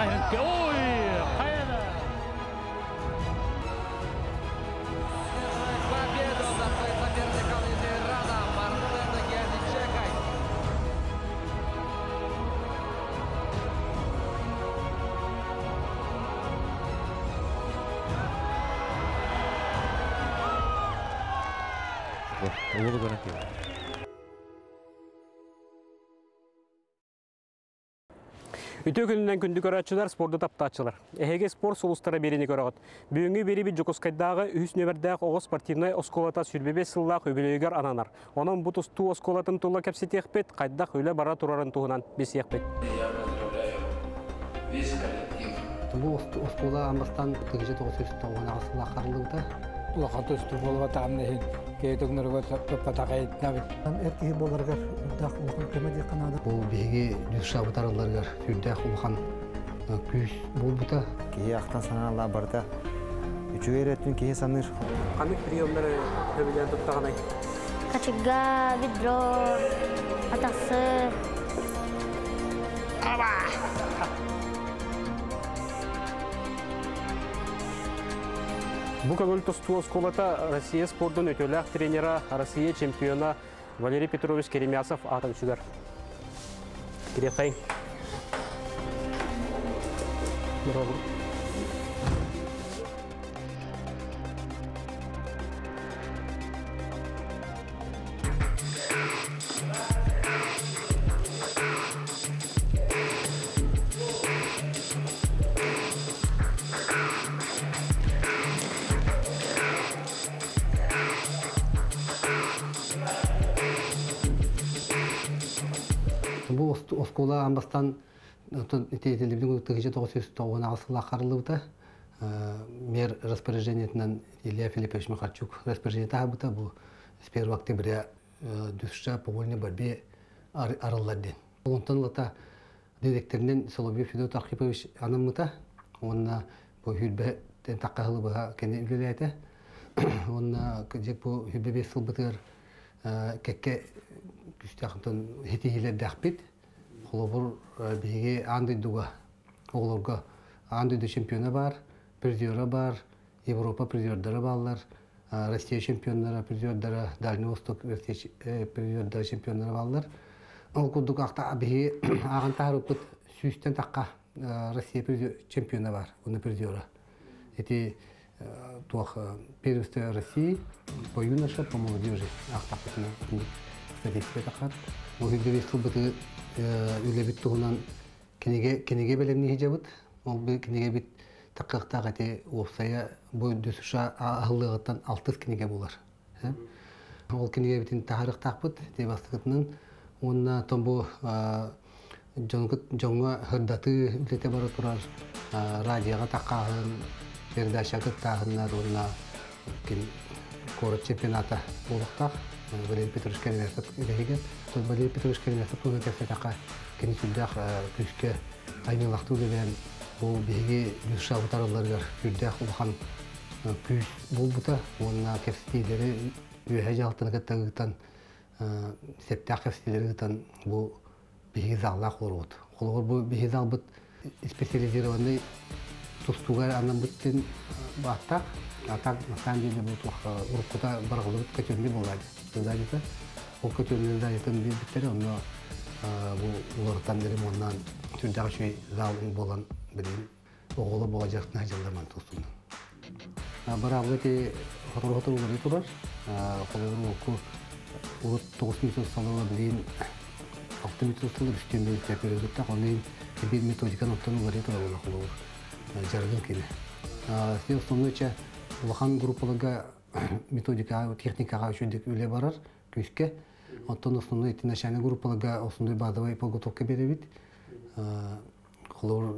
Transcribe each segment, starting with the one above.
Ой, хайа да! Победу над своим соперником из Ирана Марселем Гердичекой. Уолу көрөн киирэр. Үтүө күнүнэн күндү көрөөччүлэр, спорду таптааччылар. Эһиги спорт сулустара биэриини көрөҕүт. Бүгүҥҥү биэриибит Дьокуускайдааҕы үһүс нүөмэрдээх оҕо спортивнай оскуолата 25 сыллаах үбүлүөйүгэр ананар. Онон бу тустуу оскуолатын тула кэпсэтиэхпит, хайдах үлэ бара турарын туһунан билсиэхпит. Я поздравляю весь коллектив. Бу оскуола аан бастаан 1998 сыллаах арыллыбыта. Улахан тустуу буолбатаҕын иһин киһи тугнарыгар туппатаҕайытнабыт. Эр киһи буоларыгар үрдээх улахан көмө диэххэ наада. Бу биһиги дюшабыт арылларыгар сүрдээх улахан күүс буолбута. Киһи ахтан санаалаа барыта үчүгэй эрэ өттүн киһи саныыр. Ханнык приемнары сөбүлээн туттаҕыный? Кочега, ведро, атахсы. Бу көҥүл тустуу оскуолата Россия спордун үтүөлээх тренера, Россия чемпиона Валерий Петрович Керемясов аатын сүгэр. Кириэххэйиҥ. Бу оскуола аан бастаан ити 1998 сыллаах арыллыбыта. Мэр распоряжениетынан Илья Филиппович Михальчук распоряжение таһаарбыта. Бу с 1 октября ДЮСШ по вольной борьбе арыллар диэн. Онтон ылата директоринэн Соловьев Федот Архипович анаммыта. Уонна бу сүүрбэттэн тахха сылы быһа кини үлэлээтэ. Уонна бу 25 сылбытыгар кэккэ күүстээх ситиһиилэрдээхпит. Холобур, биһиги аан дойдуга оҕолорго аан дойду чемпиона баар, призера баар, Европа призердара бааллар, Россия чемпионнара, призердара, Дальний Восток призердара, чемпионнара бааллар. Ол курдук биһиги ааҕан таһаарбыппыт сүүстэн тахха Россия чемпиона бар, уонна призера. Ити туох первенство России по юноше, по молодежи аахтахпытына статистика тахар. Бу хүрдүбүт сылбыты үлэбит туһунан кинигэ кинигэ бэлэмнии сылдьабыт. Ол бу кинигэбит таххыахтаах ити уопсайа бу ДЮСШ аһыллыаҕыттан алтыс кинигэ буолар. Ол кинигэбитин таһаарыахтаахпыт ити бастакытынан уонна оттон бу дьоҥҥо сырдатыы үлэтэ бара турар радиоҕа таххааһын, передача кыттааһыннар уонна куорат чемпионата буолуохтаах. Валерий Петрович Калинесов үлэһигэр. Валерий Петрович Калинесов туһунан кэпсэтэххэ, кини сүрдээх күүскэ айымньылаахтык үлэлээн бу биһиги ДЮСШ-быт арылларыгар сүрдээх улахан күүс буолбута уонна кэпсэтиилэри үөһэ дьаһалтаны кытта ыытан, сөптөөх кэпсэтиилэри ыытан бу биһиги заллаах олоробут. Холобур, бу биһиги залбыт специализированный тустууга анаммыт диэн бааттаах. А так, на самом деле, бу туох уруккута барҕалыбыт көтүрүллүү буолла дии. Ол көтүрүллүү зданиетын биэрбиттэрэ, онно бу уларытан ремоннаан сүрдээх үчүгэй зал буолан билигин оҕолор буола дьарыктана сылдьаллар маны тустунан. Быраабыла ити сотору-сотору уларыйа турар. Холобур, урукку урут 9 мүнүүт усталыга билигин 6 мүнүүт усталар үстүөн мүнүүт көрүлүттэх. Онно биир методиканы оттон уларыйа турар буолла холобур дьарыгын кини. Основной ча улахан группаларга методикаҕа, техникаҕа үчүгдүк үлэ барар күүскэ. Оттон основной ити начальный группаларга основной базовый подготовка биэрэбит. Холобур,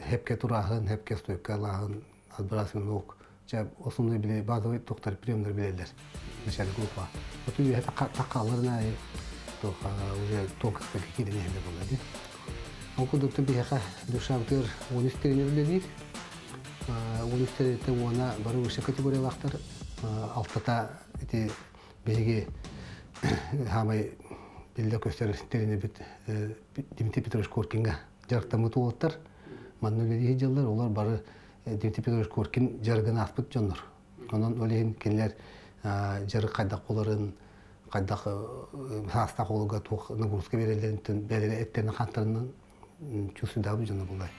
хепке турааһын, хепке стойкалааһын, отбрасывание ног. Ча основной били базовый тухтар приемнар билэллэр начальный группа. Оту үөһэ таққаларына уже тонкостка киирэн иһэллэр буолла дии. Ол курдук биһиэхэ душабытыгар 13 тренер үлэлиир. 13 тренертэн уона бары высшей категориялаахтар. Алтата ити биһиги хаамай биллэ көстөр тренербит Дмитрий Петрович Коркинга дьарыктаммыт уолаттар. Манна үлэлии сылдьаллар, олор бары Дмитрий Петрович Коркин дьарыгын ааспыт дьоннор. Онон ол иһин кинилэр дьарык хайдах буоларын, хайдах саастаах оҕолорго туох нагрузка биэрэллэрин бэйэлэрэ эттэрин хааттарынан чувствуйдаабыт дьоно буолай.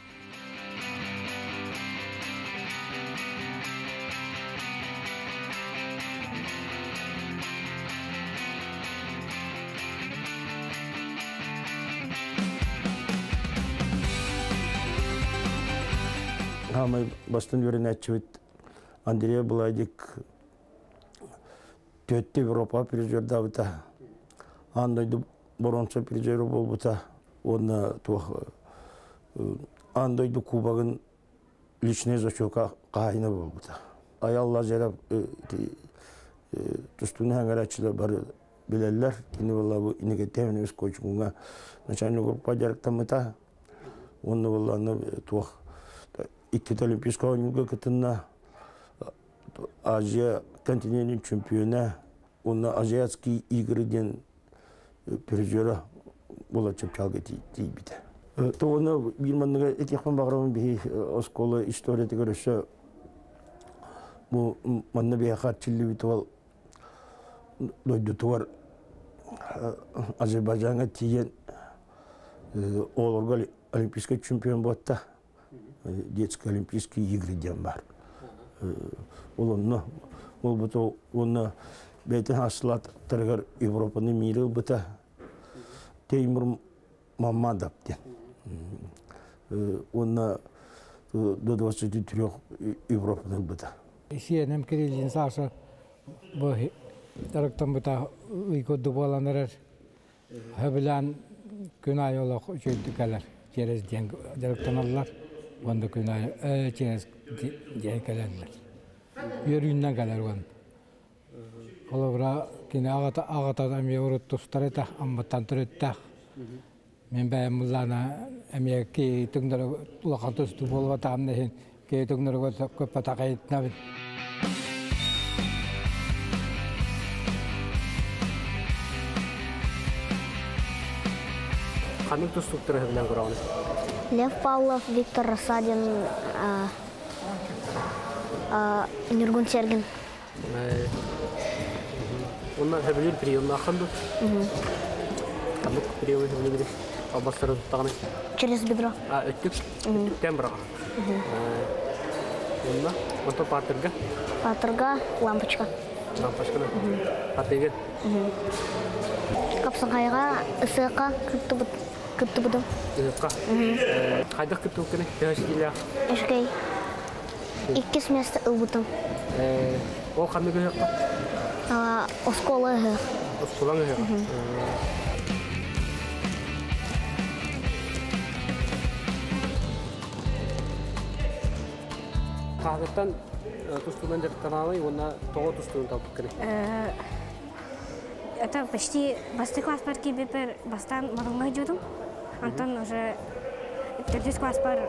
Хаамай бастын үөрэнээччибит Андрей Буладик Төттө Европа призердаабыта. Аан дойду боруонса призера буолбута уонна туох аан дойду кубогын личный зачетка хаһайына буолбута. Айал Лазарев тустууну хаҥарааччылар бары билэллэр. Кини буолла бу Иннокентий Иванович Кочугуҥа начальник группа дьарыктаммыта. Уонна буолла туох иккитэ Олимпийскай оонньууга кытынна. Азия континенин чемпиона уонна Азиатские игры диэн призера буола чыпчаалга тиийбитэ. Тоҕону биир манныга этиэхпин баҕарабын биһи оскуола историятыгар өссө бу манна биһиэхэ арчыллыбыт уол дойдутугар Азербайджаҥҥа тиийэн оҕолорго олимпийскай чемпион буолта. Детские олимпийские игры диэн баар. Ол онно буолбута уонна бэйэтин аслааттарыгар Европаны мири ылбыта. Теймур Маммадов диэн. Уонна до 23 Европаны ылбыта. Сиэним Кириллин Саша бу дьарыктаммыта ый курдук буолан эрэр. Сөбүлээн күн аайы олох үчүгэйдик кэлэр. Через диэн дьарыктаналлар. Уонна күн аайы через диэн кэлэллэр. Үөрүүннэн кэлэр уон. Холобура, кини аҕата аҕата эмиэ урут тустар этэ, Амматтан төрүттээх. Мин бэйэм мыллаана эмиэ киһи түҥнэри улахан тустуу буолбатаҕым да иһин киһи түҥнэри көппөтөх иһитинэбин. Ханнык тустууктары сөбүлээн көрөҕүн? Лев Павлов, Виктор Рассадин, Ньургун Сергин. Онно сөбүлүүр приемнааххын дуу? Ханнык приемы сөбүлүүгүнүй? Албастары туттаҕына? Через бедро. А, өттүк? Өттүктэн быраҕа. Онно? Онто патерга? Патерга лампочка. Лампочканы? Атыгы? Капсахайга ысыака кыттыбытым. Ыһыкка? Хайдах кыттыбыккыный? Төһө ситиилээх? Үчүгэй. Иккис место ылбытым. Ол ханнык ыһыахха? Оскуола ыһыах. Оскуолаҥ ыһыаҕа? Хаһыттан тустуунан дьарыктанаалый уонна тоҕо тустуун талбыккыный? Это почти бастакы класспар киирбиппэр бастаан Модуҥҥа сылдьыбытым. Онтон уже төрдүс класспар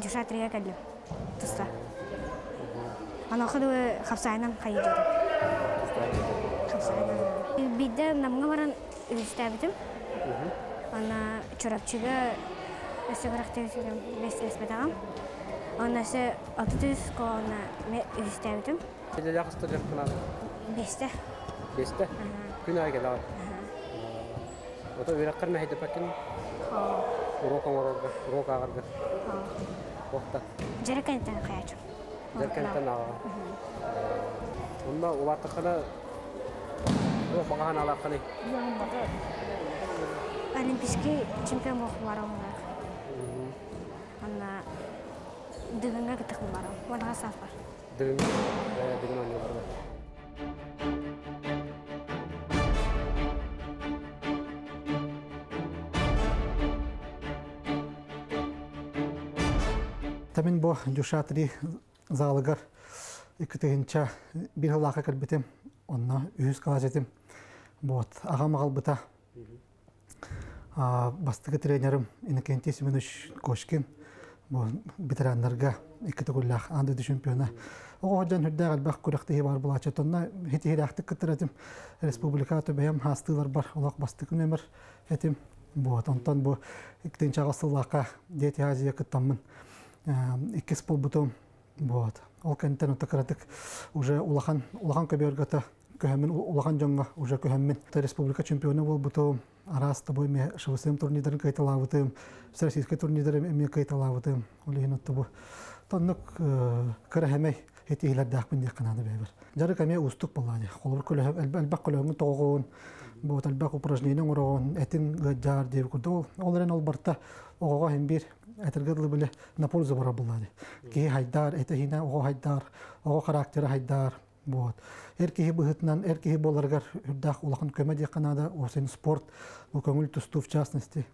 Дюша Трия кэллим туста. Онуоха дылы хапсаайынан хайыдьыбытым. Хапсаайынан. Биирдэ Намҥа баран үһүстээбитим. Ана Чурапчыга өссө күрэхтэһиитигэр миэстэлэспэтэҕим. Онно өссө 33 колонна үһүстээбитим. Үлэлээх хаста дьарыктанабын? Бэстэ. Бэстэ? Күн аайы кэлэҕин? Ото үөрэххэр мэһэйдэппэккин? Уруок оҥорорго, уруок ааҕарга? Туохта? Дьарыкэнтэн хайачым. Дьарыкэнтэн ааҕаҕын. Онно улааттаххына туох баҕа санаалааххыный? Олимпийский чемпион буолуох барабын. Онно Дыгыҥҥа кытта барам. Уонна саас бар. Дыгын дыгын оонньууларга. Тамин бу Дюшатри залыгар икки биир сыллаахха кэлбитим. Онно үһүс класс этим. Вот, аҕам аҕалбыта. Бастакы тренерим Иннокентий Семенович Кошкин бу ветераннарга икки төгүллээх аан дойду чемпиона. Оҕо дьон үрдээх элбэх күрэхтэһии бар булааччы. Тонна хитиһирээхтик кыттар этим. Республика төбөйөм хаастыылар бар олох бастакы нөмер этим. Вот, онтон бу иккитинчи сыллаахха Дети Азия кыттаммын иккис буолбутум. Вот. Ол кэнниттэн отто кыратык уже улахан улахан көбүөргөтө көһөммүн улахан дьоҥҥо уже көһөммүн республика чемпиона буолбутум. Араас тобой эме ШВСМ турнирдарын кыайталаабытым, Всероссийскай турнирдары эмиэ кыайталаабытым. Ол иһин отто бу тоннук кыра хэмэй этиилэрдээхпин диэххэ наада бэйбэр. Дьарык эмиэ уустук буоллаа дии. Холобур көлөһө элбэх көлөһөҥҥүн тоҕоҕун, бу элбэх упражнение оҥороҕун, этин ыадьаар диэбит курдук. Ол эрэн ол барта оҕоҕо иһин биир этэргэ дылы били на пользу барар буоллаа дии. Киһи хайдаар, этэ иһинэ оҕо хайдаар, оҕо характера хайдаар. Вот. Эр киһи быһыытынан эр киһи буоларыгар үрдээх улахан көмө диэххэ наада. Осень спорт, бу көҥүл тустуу в частности.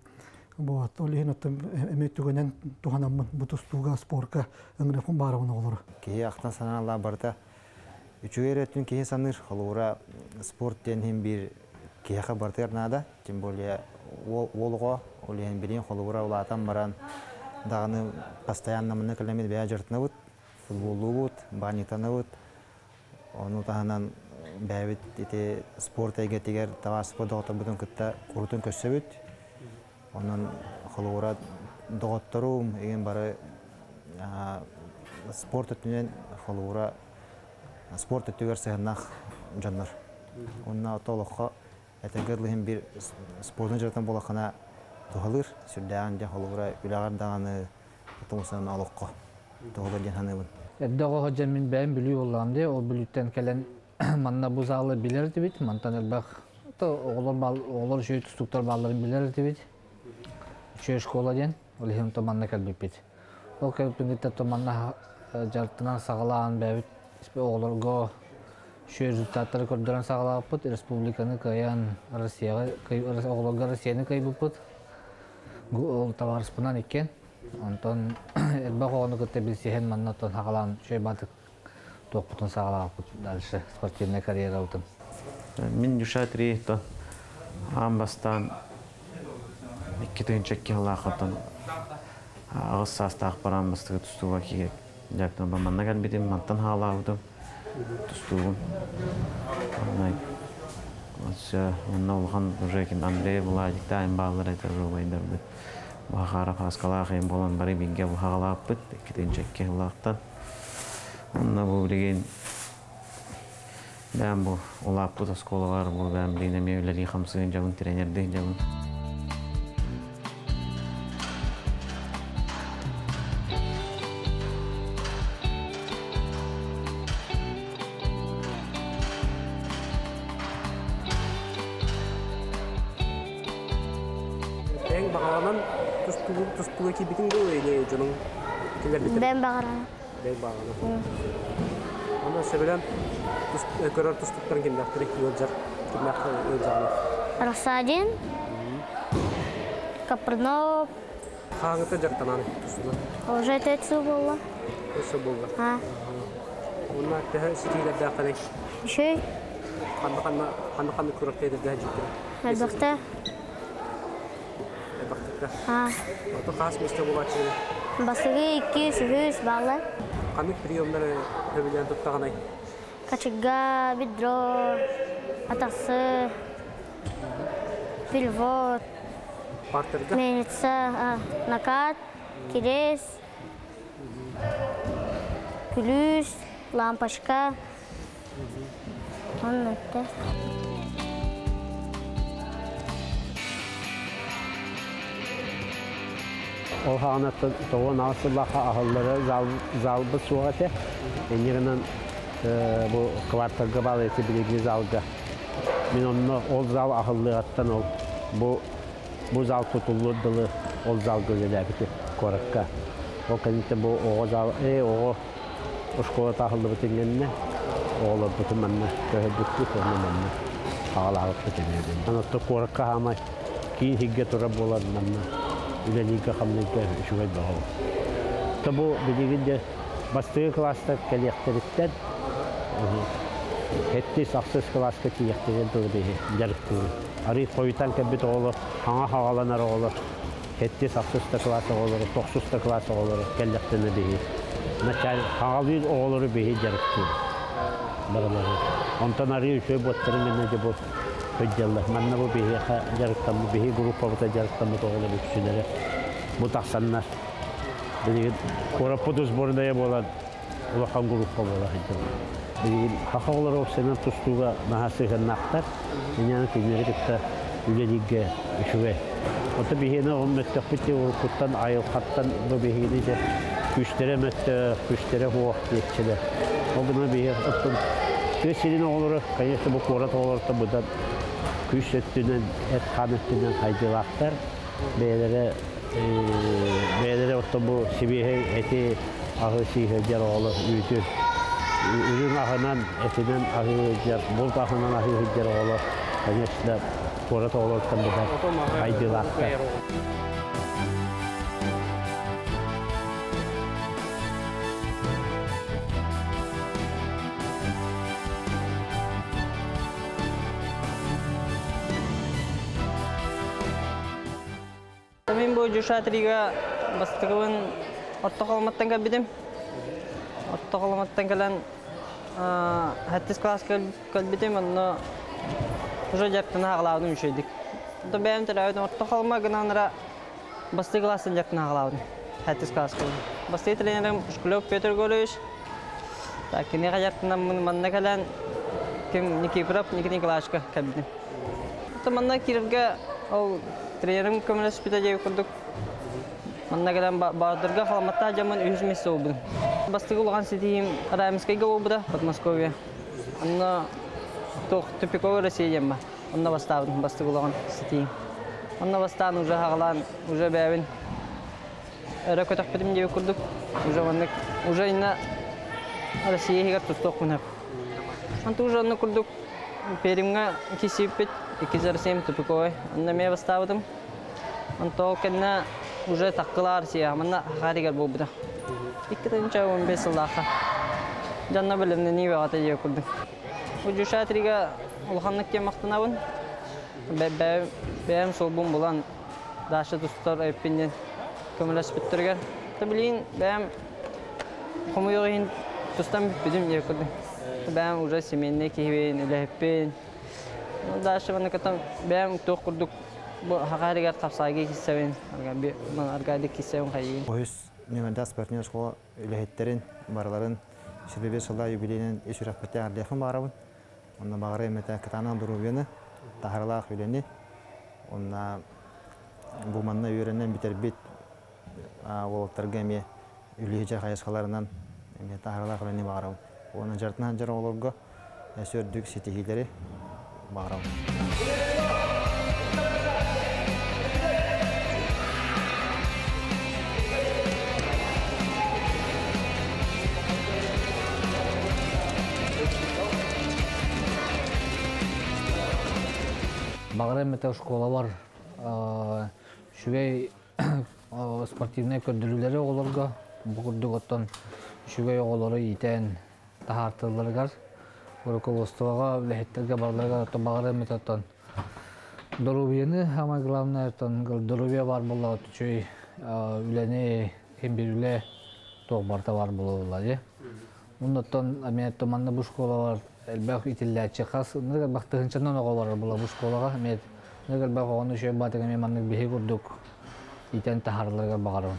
Вот. Ол иһин оттон эмиэ түгэнэн туһанаммын бу тустууга, спорка ыҥырыахпын баарабын оҕолору. Киһи ахтан санаалаах барыта үчүгэй эрэ өттүн киһи саныыр. Холобура, спорт диэн иһин биир киһиэхэ барытыгар наада. Тем более уол оҕо, ол иһин билигин холобура улаатан баран даҕаны постоянно манна кэлэммит бэйэ дьарыктанабыт, футболлуубут, баанньыктанабыт. Ону таһынан бэйэбит ити спорт эйгэтигэр табаарыспыт доҕотторбутун кытта курутун көрсөбүт. Онон холобура доҕотторум игин бары спорт өттүнэн холобура спорт өттүгэр сыһыаннаах дьоннор. Уонна олоххо этэргэ дылы иһин биир спордун дьарыктан буолаххына туһалыыр, сүрдээҕин дьэ холобура үлэҕэр даҕаны тумусунан олоххо туһалыыр диэн саныыбын. Эрдэ оҕо сылдьан мин бэйэм Бүлүү буоллаҕым дии, ол Бүлүүттэн кэлэн манна бу залы билэр этибит, мантан элбэх оҕолор оҕолор үчүгэй тустууктар баалларын билэр этибит. Үчүгэй школа диэн, ол иһин то манна кэлбиппит. Ол кэлбиппин то манна дьарыктанан саҕалаан бэйэбит оҕолорго үчүгэй результаттары көрдөрөн саҕалаабыппыт, республиканы кыайан Россияҕа оҕолорго Россияны кыайбыппыт. Ол табаарыспынан иккиэн. Онтон элбэх оҕону кытта билсиһэн манна оттон саҕалаан үчүгэй баатык туохпутун саҕалаабыппыт дальше спортивная карьерабытын. Мин Дюша Триевтан аан бастаан 2 тыһыынча 2 сыллаахтан 8 саастаах баран бастакы тустууга киирэн дьарыктанан манна кэлбитим, мантан хаалаабытым тустуубун. Онно улахан уже ким Андрей Владик таайым бааллар этэ уже убайдарбыт. Бахара Паскалаах эм болон бары бинге бухагалааппыт 2 тыһыынча 2 сыллаахтан. Онно бу билигин бэм бу улааппыт оскуолалар бу бэм билигин эмиэ үлэлии хамсыын дьабын тренердии дьабын. Бэйэҥ баҕаланан тустууга киирбитиҥ дуу или дьонуҥ киллэрбиттэр? Бэйэм баҕарана. Бэйэҥ баҕалана. Онно сөбүлээн көрөр тустууктарын кимнээхтэрий ыалдьар, кимнээх ыалдьаҕыный? Рассадин, Капрынов. Хаһааҥҥыттан дьарыктананый тустуунан? Уже 4 сыл буолла. 4 сыл буолла. А. Уонна төһө ситиилэрдээххиний? Үчүгэй. Ханна ханна ханна күрэхтэһиилэргэ сылдьыбыттара? Элбэхтэ. Элбэхтэ. А. Ото хас миэстэ буолааччыгыный? Бастакы икки, үһүс бааллар. Ханнык приемнары сөбүлээн туттаҕыный? Кочега, бедро, атахсы, перевод, Партерга? Мельница, накат, кирес, күлүүс, лампочка. Онно өттө. Ол хаҕанаттан 98 сыллаахха аһыллара залбыт суох этэ. Инньэ бу кварталга баал эти билиги залга. Мин онно ол зал аһыллыаттан ол бу зал тутуллур дылы ол залга үлэлээбити куоракка. Ол кэнниттэн бу оҕо зал оҕо школа таһыллыбыт иҥэннэ оҕолорбутун манна көһөрбүппүт уонна манна аҕалаабыппыт эмиэ. Онон куоракка хаамай киин хигге турар буолар манна үлэлииргэ хамныырга үчүгэй бөҕө. То бу билигин де бастыгы класстар кэлиэхтэриттэн хэттис ахсыс класска тиийэхтэрин тылы биһи дьарыктыыбыт. Арый хойутан кэлбит оҕолор, хаҥа хаҕаланар оҕолор, хэттис ахсыс да класс оҕолоро, тохсус да класс оҕолоро кэллэхтэринэ биһи началь хаҕалыыр оҕолору биһи дьарыктыыбыт. Барылары. Онтон арый үчүгэй буоттарын гэннэ дьэ бу Хөддьаллар. Манна бу биһиэхэ дьарыктаммыт, биһи группабыта дьарыктаммыт оҕолор үксүлэрэ бу тахсаннар. Билигин куораппыт сборная буолан улахан группа буола сылдьабыт. Билигин саха оҕолоро уопсайынан тустууга наһаа сыһыаннаахтар. Инньэ кинилэри кытта үлэлииргэ үчүгэй. Оттон биһиэнэ оҕом мөттөхпүт дии уруккуттан айылҕаттан бу биһигини дьэ күүстэрэ мөттөөх, күүстэрэ суох диэччилэр. Ол гынан биһиги оттон тыа сирин оҕолоро, конечно, бу куорат оҕолоруттан быдан күүс өттүнэн, эт-хаан өттүнэн хайдыылаахтар. Бэйэлэрэ бэйэлэрэ оттон бу сибиэһэй эти аһы сии сылдьар оҕолор үүтү үрүҥ аһынан, этинэн аһыы сылдьар, булт аһынан аһыы сылдьар оҕолор, конечно, куорат оҕолоруттан быдан хайдыылаахтар. Мин бу Дюшатрига бастакыбын Орто Холомоттон кэлбитим. Орто Холомоттон кэлэн сэттис класска кэлбитим, онно уже дьарыктана хаалаабытым үчүгэйдик. Онтон бэйэм төрөөбүтүм Орто Холомо гынан ара бастакы класстан дьарыктана хаалаабытым. Сэттис класска. Бастакы тренерим Шкулев Петр Григорьевич. Так, киниэхэ дьарыктанаммын манна кэлэн ким Никифоров Никита Николаевичка кэлбитим. Манна киирэргэ ол тренерим көмөлөспүтэ диэбит курдук. Манна кэлэн Баатырга халамматтаах дьоммун үһүс место буолбутум. Бастакы улахан ситиһиим Раменскайга буолбута, Подмосковье. Онно туох тупиковый Россия диэн бар. Онно бастаабытым бастакы улахан ситиһиим. Онно бастаан уже хаҕалаан, уже бэйэбин өрө көтөхпүтүм диэбит курдук. Уже маннык, уже инна Россия иһигэр тустуохпун сөп. Онтон уже онно курдук Пермҥа киирсибиппит, 207 тупиковой. Онно эмиэ бастаабытым. Онтон ол кэннэ уже таккылаар сиэ, манна хааригар буолбута. 2015 сыллаахха. Дьонно бэлэмнэнии бөҕөтө диэ курдук. Удьушатрига улаханнык диэн махтанабын. Бэйэм суолбун булан Даша тустар эппин диэн көмөлөспүттэригэр. Билигин бэйэм хомуйуох иһин тустан бүппүтүм диэ курдук. Бэйэм уже семейный киһибин, үлэһиппин. Даша манна бэйэм туох курдук бу хахаарыгар хапсаайга киссэбин, аргайды киссэбин хайыын. Үһүс нүөмэрдээх спортивнай оскуола үлэһиттэрин барыларын 25 сыллаах юбилейинэн ис сүрэхпиттэн эҕэрдэлиэхпин баҕарабын. Онно баҕарыам этэ кытаанах доруобуйаны, таһаарыылаах үлэни, уонна бу манна үөрэнэн бүтэрбит уолаттарга эмиэ үлүһүдьэр хайысхаларынан эмиэ таһаарыылаах үлэни баҕарабын. Уонна дьарытынан сылдьар оҕолорго өссө үрдүк ситиһиилэри баҕарабын. Баҕарым этэ школалар үчүгэй спортивнай көрдөрүүлэри оҕолорго бу курдук оттон үчүгэй оҕолору иитэн таһаартыылларыгар руководствоҕа үлэһиттэргэ барыларыгар оттон баҕарым этэ оттон доруобуйаны самое главное оттон доруобуйа баар буоллаҕа үчүгэй үлэни ким биир үлэ туох барыта баар буолуо дии. Оннуттан эмиэ манна бу школалар элбэх итиллээччи хас элбэх тыһыынчанан оҕо барар була бу школаҕа эмиэ элбэх оҕону үчүгэй баатык эмиэ маннык биһи курдук иитэн таһааралларыгар баҕарабын.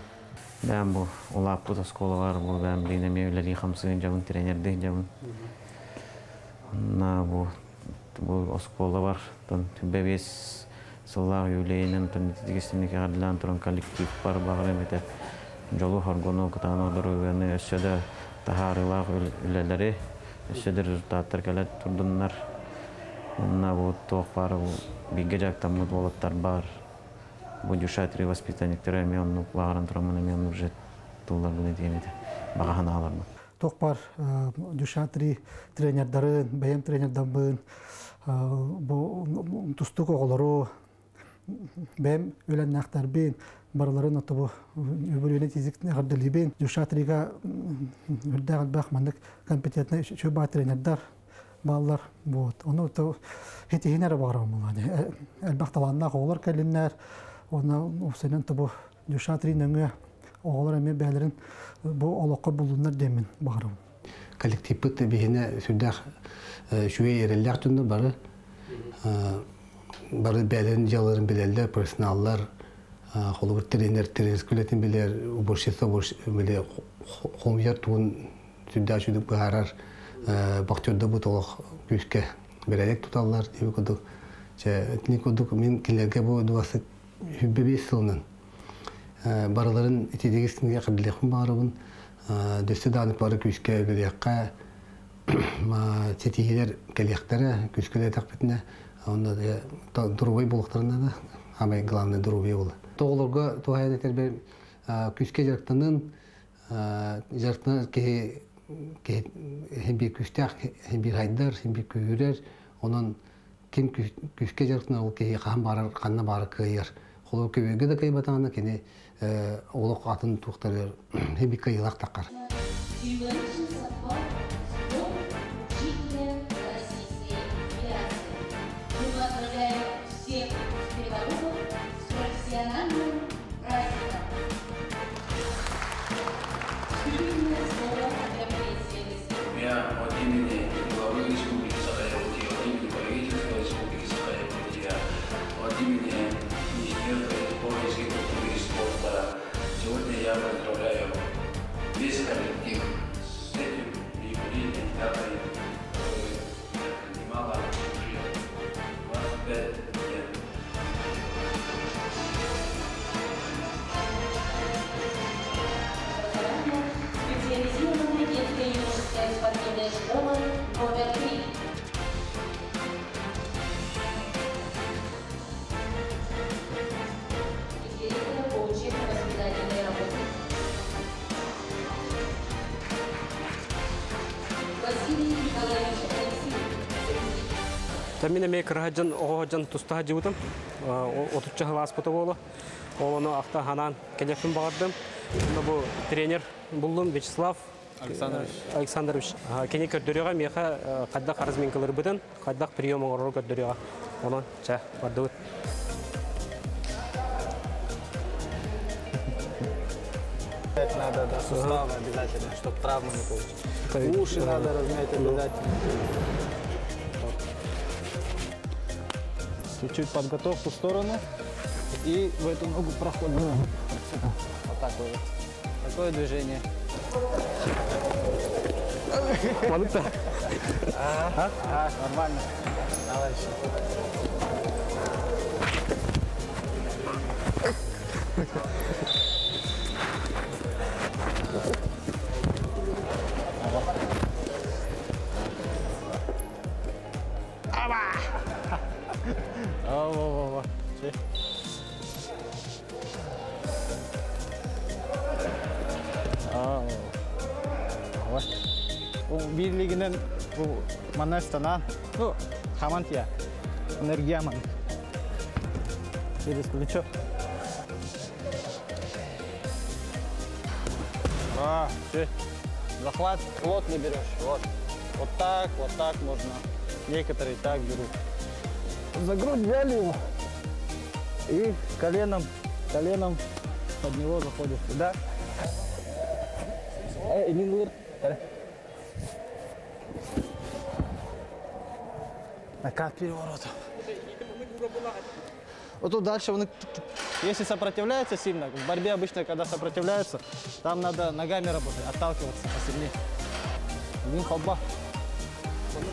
Бэйэм бу улааппыт оскуолалар бу бэйэм билигин эмиэ үлэлии хамсыын дьабын, тренердии дьабын. Онно бу бу оскуолабар 5 сыллаах юбилейинэн итигистинник эҕэрдэлээн туран коллективпар баҕарым этэ дьолу хоргону кытаанах доруобуйаны өссө да таһаарыылаах үлэлэри өссө да результаттар кэлэ турдуннар уонна бу туох баар бииргэ дьарыктаммыт уолаттар баар бу дюшатри воспитанниктара эмиэ оннук баҕаран тураммын эмиэ оннук же тылларбын этиэм этэ баҕа санааларбын. Туох баар дюшатри тренердарын, бэйэм тренердарбын, бу тустуук оҕолору, бэйэм үлэннээхтэрбин, барыларын отобу үбүлүөнэ тизик эҕэрдэлиибин. Дюшатрига үрдээх элбэх маннык компетентный үчүгэй тренердар бааллар. Вот. Ону то хитиһин эрэ баҕарабын буолаа. Элбэх талааннаах оҕолор кэлиннэр. Онно уопсайынан тобу Дюшатри нөҥүө оҕолор эмиэ бэйэлэрин бу олоххо буллуннар диэммин баҕарабын. Коллективпыт биһиэнэ сүрдээх үчүгэй эрэллээх дьоннор бары. Бары бэйэлэрин дьыалаларын билэллэр, профессионаллар, холобур тренер тренерскэй үлэтин билэр, уборщица били хомуйар тугун сүрдээх үчүгдүк быһаарар, боксердорбут олох күүскэ бэрээдэк туталлар диэбит курдук. Чэ, итини курдук мин кинилэргэ бу дуосы 25 сылынан барыларын итидигис кинигэ хабилиэхпин баҕарабын. Дөссө даҕаны бары күүскэ үлэлиэххэ, ситиһиилэр кэлиэхтэрэ, күүскэ үлэлээтэхпитинэ, онно доруобай буолуохтарын наада. Самое главное доруобуйа буолар. Тоҕолорго туһаайан этэрбэр күүскэ дьарыктанын, дьарыктанар киһи киһи иһин биир күүстээх, иһин биир хайдар, иһин биир күүһүрэр. Онон ким күүскэ дьарыктанар ол киһи хаһан баарар, ханна баара кыайар. Холобур көбүөргэ да кыайбатаҕына кини олох атын туохтарыгар иһин биир кыайыылаах таххар. Я от имени главы Республики Саха-Якутия, от имени правительства Республики Саха-Якутия, от имени Министерства по физкультуры и спорта сегодня я поздравляю весь коллектив с этим юбилейной датой, которая занимала уже 25 лет. Специализированная детская юношеская спортивная школа номер 3. И директора по учебно-воспитательной работе. Василий Николаевич Алексеев. Мин эмиэ кыра сылдьан, оҕо сылдьан туста сылдьыбытым. Отучча сыл ааспыта буолуо. Ол ону ахта санаан кэлиэхпин баҕардым. Онно бу тренер буллум Вячеслав Александрович. Александрович. Кини көрдөрүөҕэ миэхэ хайдах разминкаларбытын, хайдах прием оҥорору көрдөрүөҕэ. Онон, чэ, бардыбыт. Надо, да, суставы обязательно, чтобы травмы не получить. Уши надо размять обязательно. Чуть-чуть подготовку в сторону. И в эту ногу проходим. Вот так вот. Такое движение. Маныкта. А, а, нормально. Давай еще. Аба! Во-во-во. Бирлигинен бу манастана, ну, хамантия, энергияман. Через плечо. А, все. Захват плотно берешь. Вот. Вот так можно. Некоторые так берут. За грудь взяли его. И коленом, коленом под него заходишь. Да? Накат переворота. Вот тут дальше он, если сопротивляется сильно, в борьбе обычно, когда сопротивляются, там надо ногами работать, отталкиваться посильнее. Один холба.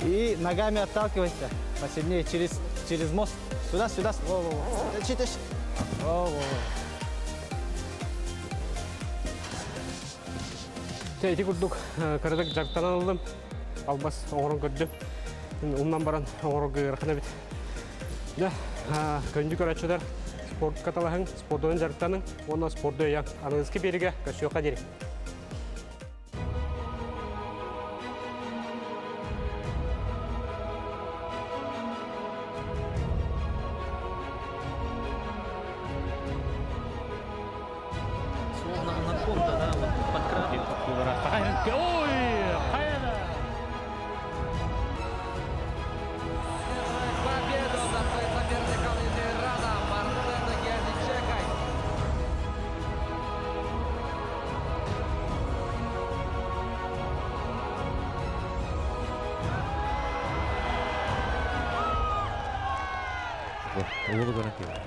И ногами отталкивайся посильнее через, через мост. Сюда, сюда. Во-во-во. Тащи, тащи. Во-во-во. Ити курдук кыратык дьарыктанан ыллым. Албас оҥорон көрдүм. Умнан баран оҥорорго ыарахан эбит. Дьэ, күндү көрөөччүлэр, спортка талаһыҥ, спордунан дьарыктаныҥ уонна спорду өйөөҥ. Аныгыскы биэригэ көрсүөххэ диэри. Словно анаконда, да, вот подкрали. Ой, Победу над своим соперником из Ирана Марсель Гердичекой. Уолу көрөн киирдэ.